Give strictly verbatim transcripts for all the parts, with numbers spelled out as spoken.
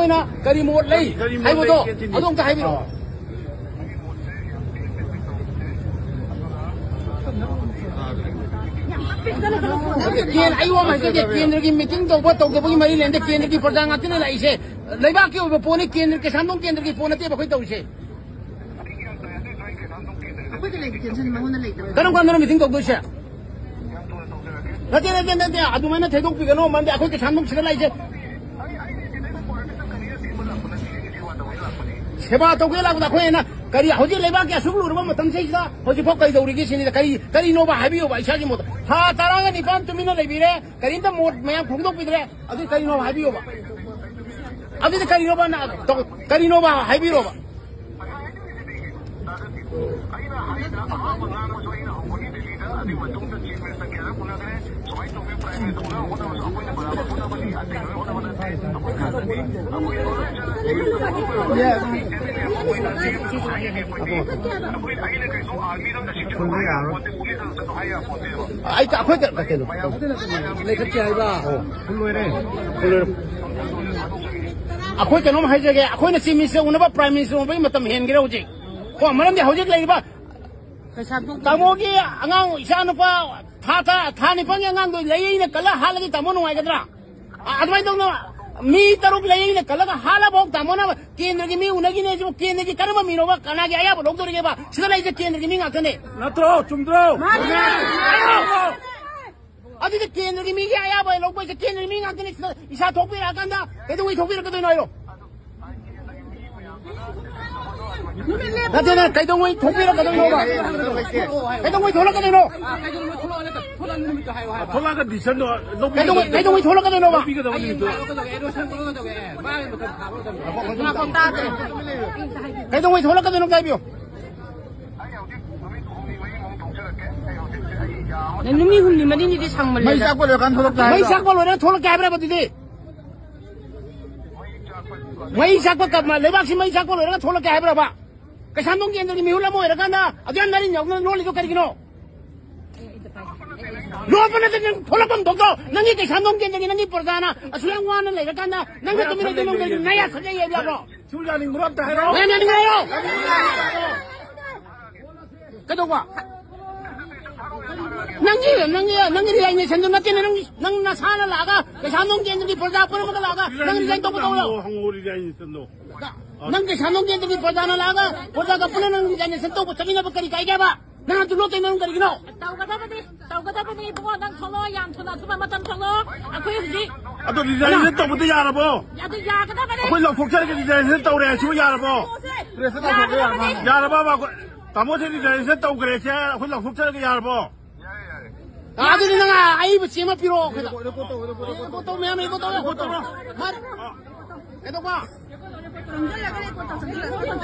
ꯑꯩꯅ ꯀꯔꯤ ꯃꯣꯠ ꯂꯩ ꯀꯔꯤ ꯃꯣꯠ ꯍꯥꯏꯕꯗꯣ ꯂꯩ? ꯑꯗꯨ ꯑꯝꯇ ꯍꯥꯏꯕꯤꯔꯛꯑꯣ꯫ ꯀꯦꯟ-, ꯑꯩ ꯋꯥ ꯑꯃ ꯍꯥꯏꯖꯒꯦ, ꯀꯦꯟꯗ꯭ꯔꯒꯤ ꯃꯤꯇꯤꯡ ꯇꯧꯕ ꯇꯧꯗꯕꯒꯤ ꯃꯔꯤ ꯂꯩꯅꯗꯦ, ꯀꯦꯟꯗ꯭ꯔꯒꯤ ꯄ꯭ꯔꯖꯥ ꯉꯥꯛꯇꯅ ꯂꯥꯛꯏꯁꯦ꯫ ꯂꯩꯕꯥꯛꯀꯤ ꯑꯣꯏꯕ ꯄꯣꯠꯅꯤ, ꯀꯦꯟꯗ꯭ꯔ ꯀꯩꯁꯥꯝꯊꯣꯡ ꯀꯦꯟꯗ꯭ꯔꯒꯤ ꯄꯣꯠ ꯅꯠꯇꯦꯕ ꯑꯩꯈꯣꯏ ꯇꯧꯔꯤꯁꯦ꯫ ꯑꯩꯈꯣꯏꯗ ꯂꯩꯕ tension ꯃꯉꯣꯟꯗ ꯂꯩꯇꯕ꯫ ꯀꯔꯝ ꯀꯥꯟꯗꯅꯣ ꯃꯤꯇꯤꯡ ꯇꯧꯗꯣꯏꯁꯦ? ꯅꯠꯇꯦ, ꯅꯠꯇꯦ, ꯅꯠꯇꯦ, ꯑꯗꯨꯃꯥꯏꯅ ꯊꯦꯡꯗꯣꯛꯄꯤꯒꯅꯣ, ꯃꯔꯝꯗꯤ ꯑꯩꯈꯣꯏ ꯀꯩꯁꯥꯝꯊꯣꯡ ꯁꯤꯗ ꯂꯩꯁꯦ꯫ ꯁꯦꯕꯥ ꯇꯧꯒꯦ ꯂꯥꯛꯄꯗ ꯑꯩꯈꯣꯏ ꯑꯩꯅ ꯀꯔꯤ ꯍꯧꯖꯤꯛ ꯂꯩꯕꯥꯛꯀꯤ ꯑꯁꯨꯛ ꯂꯨꯔꯕ ꯃꯇꯝꯁꯤꯗ ꯍꯧꯖꯤꯛꯐꯥꯎ ꯀꯩꯗꯧꯔꯤꯒꯦ ꯁꯤꯅꯤꯗ, ꯀꯔꯤ, ꯀꯔꯤꯅꯣꯕ ꯍꯥꯏꯕꯤꯌꯣꯕ ꯏꯁꯥꯒꯤ ꯃꯣꯠꯇ꯫ ꯊꯥ ꯇꯔꯥꯒ ꯅꯤꯄꯥꯟ ꯇꯨꯃꯤꯟꯅ ꯂꯩꯕꯤꯔꯦ, ꯀꯔꯤꯝꯇ ꯃꯣꯠ ꯃꯌꯥꯝ ꯐꯣꯡꯗꯣꯛꯄꯤꯗ꯭ꯔꯦ, ꯑꯗꯨꯗꯤ ꯀꯔꯤꯅꯣꯕ ꯍꯥꯏꯕꯤꯌꯣꯕ? ꯑꯗꯨꯗꯤ ꯀꯔꯤꯅꯣꯕ ꯅ-, ꯀꯔꯤꯅꯣꯕ ꯍꯥꯏꯕꯤꯔꯣꯕ? ꯑꯩ, ꯑꯩꯈꯣꯏ ꯀ-, ꯀꯩꯅꯣ, ꯂꯩꯈꯠꯀꯦ ꯍꯥꯏꯕ꯫ ꯑꯣ꯫ ꯂꯣꯏꯔꯦ꯫ ꯂꯣꯏꯔꯦ꯫ ꯑꯩꯈꯣꯏ ꯀꯩꯅꯣꯝ ꯍꯥꯏꯖꯒꯦ, ꯑꯩꯈꯣꯏꯅ Chief Minister ꯎꯅꯕ Prime Minister ꯎꯅꯕꯒꯤ ꯃꯇꯝ ꯍꯦꯟꯈ꯭ꯔꯦ ꯍꯧꯖꯤꯛ꯫ ꯀꯣ, ꯃꯔꯝꯗꯤ ꯍꯧꯖꯤꯛ ꯂꯩꯔꯤꯕ ꯀꯩꯁꯥꯝꯊꯣꯡ ꯇꯥꯃꯣꯒꯤ ꯑꯉꯥꯡ, ꯏꯆꯥ ꯅꯨꯄꯥ ꯊꯥ, ꯊꯥ, ꯊꯥ ꯅꯤꯄꯥꯟꯒꯤ ꯑꯉꯥꯡꯗꯣ ꯂꯩꯌꯦꯅ ꯀꯜꯂ ꯍꯥꯠꯂꯗꯤ ꯇꯥꯃꯣ ꯅꯨꯡꯉꯥꯏꯒꯗ꯭ꯔꯥ? ꯑ-, ꯑꯗꯨꯃꯥꯏꯅ ꯇꯧꯅ ꯃꯤ ꯇꯔꯨꯛ ꯂꯩꯌꯦꯅ ꯀꯜꯂꯒ ꯍꯥꯠꯂꯐꯥꯎ ꯇꯥꯃꯣꯅ ꯀꯦꯟꯗ꯭ꯔꯒꯤ ꯃꯤ ꯎꯅꯈꯤꯅꯦ ꯍꯥꯏꯁꯤꯕꯨ ꯀꯦꯟꯗ꯭ꯔꯒꯤ ꯀꯔꯝꯕ ꯃꯤꯅꯣꯕ? ꯀꯅꯥꯒꯤ ꯑꯌꯥꯕ ꯂꯧꯗꯣꯔꯤꯒꯦꯕ? ꯁꯤꯗ ꯂꯩꯔꯤꯁꯦ ꯀꯦꯟꯗ꯭ꯔꯒꯤ ꯃꯤ ꯉꯥꯛꯇꯅꯦ꯫ ꯅꯠꯇ꯭ꯔꯣ? ꯆꯨꯝꯗ꯭ꯔꯣ? ꯃꯥꯅꯦ꯫ ꯑꯗꯨꯗꯤ ꯀꯦꯟꯗ꯭ꯔꯒꯤ ꯃꯤꯒꯤ ꯑꯌꯥꯕ ꯂꯧꯕ ꯍꯥꯏꯁꯦ ꯀꯦꯟꯗ꯭ꯔꯒꯤ ꯃꯤ ꯉꯥꯛꯇꯅꯦ꯫ ꯁꯤꯗ ꯏꯁꯥ ꯊꯣꯛꯄꯤꯔꯛꯑꯀꯥꯟꯗ ꯀꯩꯗꯧꯉꯩ ꯊꯣꯛꯄꯤꯔꯛꯀꯗꯣꯏꯅꯣ ꯍꯥꯏꯔꯣ? ꯅꯠꯇꯦ, ꯅꯪ ꯀꯩꯗꯧꯉꯩ ꯊꯣꯛꯄꯤꯔꯛꯀꯗꯣꯏꯅꯣꯕ? ꯀꯩꯗꯧꯉꯩ ꯊꯣꯛꯂꯛꯀꯗꯣꯏꯅꯣ? ꯊꯣꯛꯂꯛꯑꯒ decision ꯗꯣ ꯂꯧꯕꯤꯒꯗꯕ ꯀꯩꯗꯧꯉꯩ, ꯀꯩꯗꯧꯉꯩ ꯊꯣꯛꯂꯛꯀꯗꯣꯏꯅꯣꯕ? ꯂꯧꯕꯤꯒꯗꯕ ꯅꯨꯃꯤꯠꯇꯣ꯫ ꯀꯩꯗꯧꯉꯩ ꯊꯣꯛꯂꯛꯀꯗꯣꯏꯅꯣ ꯑꯝꯇ ꯍꯥꯏꯕꯤꯌꯨ꯫ ꯅꯪ ꯅꯨꯃꯤꯠ ꯍꯨꯝꯅꯤ ꯃꯔꯤꯅꯤꯗꯤ ꯁꯪꯃꯜꯂꯦꯗ꯫ ꯃꯩ ꯆꯥꯛꯄ ꯂꯣꯏꯔꯀꯥꯟꯗ ꯊꯣꯛꯂꯛꯀꯦ ꯃꯩ ꯍꯥꯏꯕ꯭ꯔꯣ? ꯆꯥꯛꯄ ꯂꯣꯏꯔꯒ ꯊꯣꯛꯂꯛꯀꯦ ꯍꯥꯏꯕ꯭ꯔꯕ ꯑꯗꯨꯗꯤ? ꯃꯩ ꯆꯥꯛꯄ ꯀ-, ꯂꯩꯕꯥꯛꯁꯤ ꯃꯩ ꯆꯥꯛꯄ ꯂꯣꯏꯔꯒ ꯊꯣꯛꯂꯛꯀꯦ ꯍꯥꯏꯕ꯭ꯔꯕ? ꯀꯩꯁꯥꯝꯊꯣꯡ ꯀꯦꯟꯗ꯭ꯔꯒꯤ ꯃꯤꯍꯨꯠ ꯑꯃ ꯑꯣꯏꯔꯀꯥꯟꯗ ꯑꯗꯨ ꯌꯥꯝ ꯅꯔꯤꯟ ꯌꯥꯎꯗꯅ ꯂꯣꯜꯂꯤꯗꯣ ꯀꯔꯤꯒꯤꯅꯣ? ꯂꯣꯠꯄ ꯅꯠꯇꯦ, ꯅꯪ ꯊꯣꯛꯂꯛꯐꯝ ꯊꯣꯛꯇꯣ꯫ ꯅꯪꯒꯤ ꯀꯩꯁꯥꯝꯊꯣꯡ ꯀꯦꯟꯗ꯭ꯔꯒꯤ ꯅꯪꯒꯤ ꯄ꯭ꯔꯖꯥꯅ ꯑꯁꯨꯛ ꯌꯥꯝ ꯋꯥꯅ ꯂꯩꯔꯀꯥꯟꯗ ꯅꯪꯅ ꯇꯨꯃꯤꯟ ꯂꯩꯗꯣꯏ ꯅꯪ ꯀꯔꯤꯒꯤꯅꯣ? ꯅꯌꯥ ꯁꯠ ꯌꯩ ꯌꯥꯕ꯭ꯔꯣ? ꯁꯤꯕꯨ ꯌꯥꯅꯤꯡꯕ꯭ꯔꯣ ꯑꯝꯇ ꯍꯥꯏꯔꯛꯑꯣ꯫ ꯅꯪ ꯌꯥꯅꯤꯡꯕ꯭ꯔꯣ? ꯀꯩꯗꯧꯕ? ꯅꯪꯒꯤ, ꯅꯪꯒꯤ, ꯅꯪꯒꯤ resignation ꯗꯨ ꯅꯠꯇꯦꯅꯦ, ꯅꯪ, ꯅꯪ ꯅꯁꯥꯅ ꯂꯥꯛꯑꯒ, ꯀꯩꯁꯥꯝꯊꯣꯡ ꯀꯦꯟꯗ꯭ꯔꯒꯤ ꯄ꯭ꯔꯖꯥ ꯄꯨꯝꯅꯃꯛꯀ ꯂꯥꯛꯑꯒ, ꯅꯪ resign ꯇꯧꯕ ꯇꯧꯔꯣ꯫ ꯍꯪꯉꯣ, resignation ꯗꯣ꯫ ꯅꯪ ꯀꯩꯁꯥꯝꯊꯣꯡ ꯀꯦꯟꯗ꯭ꯔꯒꯤ ꯄ꯭ꯔꯖꯥꯅ ꯂꯥꯛꯑꯒ, ꯄ꯭ꯔꯖꯥꯒ ꯄꯨꯟꯅ ꯅꯪ resignation ꯇꯧꯕ ꯆꯠꯃꯤꯟꯅꯕ ꯀꯔꯤ ꯀꯥꯏꯒꯦꯕ? ꯅꯪ ꯑꯗꯨ ꯂꯣꯠꯇꯣꯏ ꯃꯔꯝ ꯀꯔꯤꯒꯤꯅꯣ? ꯇꯧꯒꯗꯕꯅꯤ, ꯇꯧꯒꯗꯕꯅꯤ ꯏꯕꯨꯡꯉꯣ, ꯅꯪ ꯊꯣꯛꯂꯛꯑꯣ, ꯌꯥꯝ ꯊꯨꯅ ꯑꯊꯨꯕ ꯃꯇꯝ ꯊꯣꯛꯂꯛꯑꯣ꯫ ꯑꯩꯈꯣꯏ ꯍꯧꯖꯤꯛ ꯑꯗꯣ resignation ꯇꯧꯕꯗꯤ ꯌꯥꯔꯕꯣ? ꯑꯗꯨ ꯌꯥꯒꯗꯕꯅꯤ꯫ ꯑꯩꯈꯣꯏ ꯂꯧꯊꯣꯛꯆꯔꯒꯦ, resignation ꯇꯧꯔꯦ, ꯁꯤꯕꯨ ꯌꯥꯔꯕꯣ? Press ꯇ ꯇꯧꯊꯣꯛꯄ ꯌꯥꯔꯕ? ꯌꯥꯔꯕꯕ? ꯑꯩꯈꯣꯏ ꯇꯥꯃꯣꯁꯦ resignation ꯇꯧꯈ꯭ꯔꯦ, ꯁꯦ ꯑꯩꯈꯣꯏ ꯂꯧꯊꯣꯛꯆꯔꯒꯦ, ꯌꯥꯔꯕꯣ? ꯑꯗꯨꯗꯤ ꯅꯪ ꯑꯏꯕ ꯆꯦ ꯑꯃ ꯄꯤꯔꯛꯑꯣ ꯑꯩꯈꯣꯏꯗ꯫ Record ꯇꯧ, record ꯇꯧ, record ꯇꯧ꯫ Record ꯇꯧꯔꯣ, record ꯇꯧꯔꯣ꯫ ꯀꯩꯗꯧꯕ?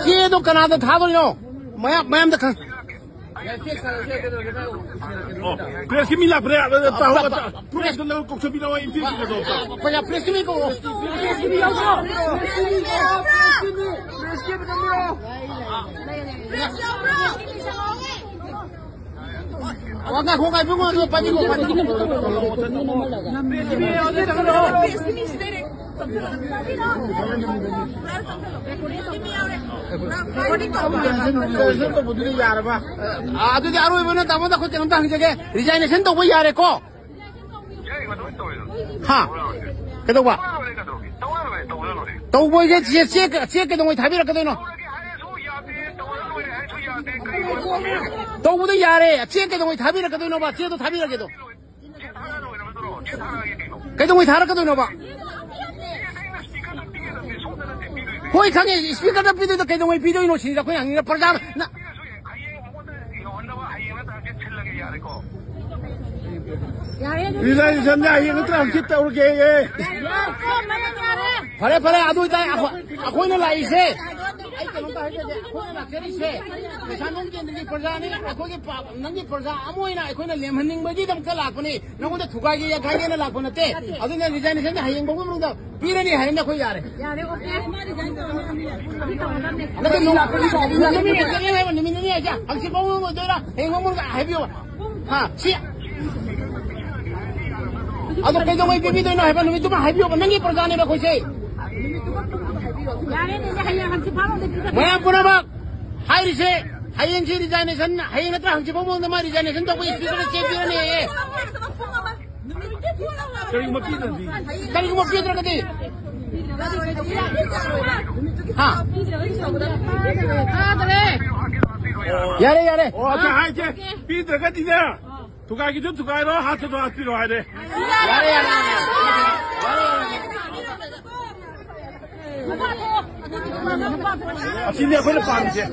ꯆꯦꯗꯣ ꯀꯅꯥꯗ ꯊꯥꯗꯣꯏꯅꯣ? ꯃꯌꯥꯝ, ꯃꯌꯥꯝꯗ ꯈꯪ-, ꯑꯣ, press ꯀꯤ ꯃꯤ ꯂꯥꯛꯄ꯭ꯔꯦ? ꯑ, ꯇꯥꯍꯧꯕ, press ꯇ-, press ꯇ ꯂꯧ ꯀꯧꯁꯟꯕꯤꯔꯛꯑꯣ, ꯏꯝꯄꯦꯜ ꯀꯤꯗꯣ꯫ ꯄꯩꯁꯥ press ꯀꯤ ꯃꯤ ꯀꯧꯔꯣ꯫ Press ꯀꯤ ꯃꯤ ꯌꯥꯎꯕ꯭ꯔꯣ? Press ꯀꯤ ꯃꯤ ꯀꯧꯔꯣ꯫ Press ꯌꯥꯎꯕ꯭ꯔꯣ? ꯑꯣ, ꯉꯥꯏꯈꯣ, ꯉꯥꯏꯈꯣ, ꯉꯥꯏꯈꯣ, ꯄꯥꯏꯕꯤꯈꯣ, ꯄꯥꯏꯕꯤꯈꯣ꯫ Resignation ꯇꯧꯕꯗꯨꯗꯤ ꯌꯥꯔꯕ? ꯑ, ꯑꯗꯨꯗꯤ ꯑꯔꯣꯏꯕ ꯑꯣꯏꯅ ꯇꯥꯃꯣꯗ ꯑꯩꯈꯣꯏ ꯀꯩꯅꯣꯝꯇ ꯍꯪꯖꯒꯦ꯫ Resignation ꯇꯧꯕ ꯌꯥꯔꯦꯀꯣ? ꯌꯥꯏ, ꯃꯗꯨꯃꯥꯏꯅ ꯇꯧꯔꯦ꯫ ꯍꯥ? ꯀꯩꯗꯧꯕ? ꯇꯧꯔ ꯂꯣꯏꯔꯦ, ꯀꯩꯗꯧꯔꯒꯦ? ꯇꯧꯔ ꯂꯣꯏꯔꯦ, ꯇꯧꯔ ꯂꯣꯏꯔꯦ꯫ ꯇꯧꯕ ꯑꯣꯏꯒꯦ, ꯆꯦ, ꯆꯦ, ꯆꯦ ꯀꯩꯗꯧꯉꯩ ꯊꯥꯕꯤꯔꯛꯀꯗꯣꯏꯅꯣ? ꯇꯧꯔꯒꯦ ꯍꯥꯏꯔꯁꯨ ꯌꯥꯗꯦ, ꯇꯧꯔ ꯂꯣꯏꯔꯦ ꯍꯥꯏꯔꯁꯨ ꯌꯥꯗꯦ, ꯀꯔꯤ ꯃꯔꯝꯒꯤꯅꯣ? ꯇꯧꯕꯗ ꯌꯥꯔꯦ, ꯆꯦ ꯀꯩꯗꯧꯉꯩ ꯊꯥꯕꯤꯔꯛꯀꯗꯣꯏꯅꯣꯕ? ꯆꯦꯗꯣ ꯊꯥꯕꯤꯔꯒꯦꯗꯣ꯫ ꯆꯦ ꯊꯥꯔ ꯂꯣꯏꯔꯕꯗꯨꯔꯣ? ꯆꯦ ꯊꯥꯔꯛꯑꯒꯦ ꯀꯩꯅꯣ꯫ ꯀꯩꯗꯧꯉꯩ ꯊꯥꯔꯛꯀꯗꯣꯏꯅꯣꯕ? ꯆꯦ ꯑꯩꯅ speaker ꯗ ꯄꯤꯒꯗꯕꯅꯦ, ꯁꯣꯝꯗ ꯅꯠꯇꯦ ꯄꯤꯗꯣꯏꯁꯦ꯫ ꯍꯣꯏ, ꯈꯪꯉꯦ, speaker ꯗ ꯄꯤꯗꯣꯏꯗꯣ ꯀꯩꯗꯧꯉꯩ ꯄꯤꯗꯣꯏꯅꯣ ꯁꯤꯅꯤꯗ ꯑꯩꯈꯣꯏꯅ ꯍꯪꯉꯤꯅ ꯄ꯭ꯔꯖꯥꯅ꯫ ꯄꯤꯔꯁꯨ ꯌꯥꯏ, ꯍꯌꯦꯡ ꯃꯉꯣꯟꯗ ꯌꯧꯍꯟꯅꯕ ꯍꯌꯦꯡ ꯅꯠꯇ꯭ꯔ ꯍꯪꯆꯤꯠ ꯁꯤꯜꯂꯒꯦ, ꯌꯥꯔꯦꯀꯣ? Resignation ꯁꯦ ꯍꯌꯦꯡ ꯅꯠꯇ꯭ꯔ ꯍꯪꯆꯤꯠ ꯇꯧꯔꯒꯦꯌꯦ꯫ ꯐꯔꯦ, ꯐꯔꯦ, ꯑꯗꯨ ꯑꯣꯏꯇꯥꯔꯗꯤ ꯑꯩꯈꯣꯏ, ꯑꯩꯈꯣꯏꯅ ꯂꯥꯛꯏꯁꯦ, ꯑꯩ ꯀꯩꯅꯣꯝꯇ ꯍꯥꯏꯖꯒꯦ, ꯑꯩꯈꯣꯏꯅ ꯂꯥꯛꯆꯔꯤꯁꯦ ꯀꯩꯁꯥꯝꯊꯣꯡ ꯀꯦꯟꯗ꯭ꯔꯒꯤ ꯄ꯭ꯔꯖꯥꯅꯤ, ꯑꯩꯈꯣꯏꯒꯤ ꯄꯥ-, ꯅꯪꯒꯤ ꯄ꯭ꯔꯖꯥ ꯑꯃ ꯑꯣꯏꯅ ꯑꯩꯈꯣꯏꯅ ꯂꯦꯝꯍꯟꯅꯤꯡꯕꯒꯤꯗꯝꯇ ꯂꯥꯛꯄꯅꯤ, ꯅꯪꯉꯣꯟꯗ ꯊꯨꯒꯥꯏꯒꯦ ꯌꯩꯈꯥꯏꯒꯦꯅ ꯂꯥꯛꯄ ꯅꯠꯇꯦ꯫ ꯑꯗꯨꯅ resignation ꯁꯦ ꯍꯌꯦꯡ ꯐꯥꯎꯕ ꯃꯅꯨꯡꯗ ꯄꯤꯔꯅꯤ ꯍꯥꯏꯔꯗꯤ ꯑꯩꯈꯣꯏ ꯌꯥꯔꯦ꯫ ꯌꯥꯔꯦ, okay꯫ ꯅꯠꯇꯦ, ꯅꯨꯃꯤꯠ ꯅꯤꯅꯤ ꯍꯥꯏꯕ, ꯅꯨꯃꯤꯠ ꯅꯤꯅꯤ ꯍꯥꯏꯁꯦ ꯍꯪꯆꯤꯠ ꯐꯥꯎ ꯃꯅꯨꯡꯗ ꯑꯣꯏꯗꯣꯏꯔꯥ? ꯍꯌꯦꯡ ꯐꯥꯎ ꯃꯅꯨꯡꯗ ꯍꯥꯏꯕꯤꯌꯨ꯫ ꯍꯥ, ꯁꯤ꯫ ꯑꯗꯣ ꯀꯩꯗꯧꯉꯩ ꯄꯤꯕꯤꯗꯣꯏꯅꯣ ꯍꯥꯏꯕ ꯅꯨꯃꯤꯠꯇꯨꯃ ꯍꯥꯏꯕꯤꯌꯣꯕ꯫ ꯅꯪꯒꯤ ꯄ꯭ꯔꯖꯥꯅꯦꯕ ꯑꯩꯈꯣꯏꯁꯦ꯫ ꯃꯌꯥꯝ ꯄꯨꯝꯅꯃꯛ ꯍꯥꯏꯔꯤꯁꯦ, ꯍꯌꯦꯡꯁꯤ ꯔꯤꯖꯥꯏꯅꯦꯁꯟ, ꯍꯌꯦꯡ ꯅꯠꯇ꯭ꯔꯥ ꯍꯪꯆꯤꯠ ꯐꯥꯎ ꯃꯉꯣꯟꯗ ꯃꯥ ꯔꯤꯖꯥꯏꯅꯦꯁꯟ ꯇꯧꯕ ꯏꯁꯄꯤꯀꯔꯗ ꯆꯦ ꯄꯤꯔꯅꯤ ꯍꯥꯏꯌꯦ꯫ ꯀꯔꯤꯒꯨꯝꯕ ꯄꯤꯗ꯭ꯔꯗꯤ? ꯀꯔꯤꯒꯨꯝꯕ ꯄꯤꯗ꯭ꯔꯒꯗꯤ? ꯍꯥ? ꯌꯥꯔꯦ, ꯌꯥꯔꯦ꯫ ꯑꯣ, ꯑꯗꯨ ꯍꯥꯏꯁꯦ, ꯄꯤꯗ꯭ꯔꯒꯗꯤꯅꯦ, ꯊꯨꯒꯥꯏꯒꯤꯗꯨ ꯊꯨꯒꯥꯏꯔꯣ, ꯍꯥꯠꯄꯗꯣ ꯍꯥꯠꯄꯤꯔꯣ ꯍꯥꯏꯔꯦ꯫ ꯌꯥꯔꯦ, ꯌꯥꯔꯦ, ꯌꯥꯔꯦ꯫ ꯑꯁꯤꯅꯤ ꯑꯩꯈꯣꯏꯅ ꯄꯥꯝꯃꯤꯁꯦ꯫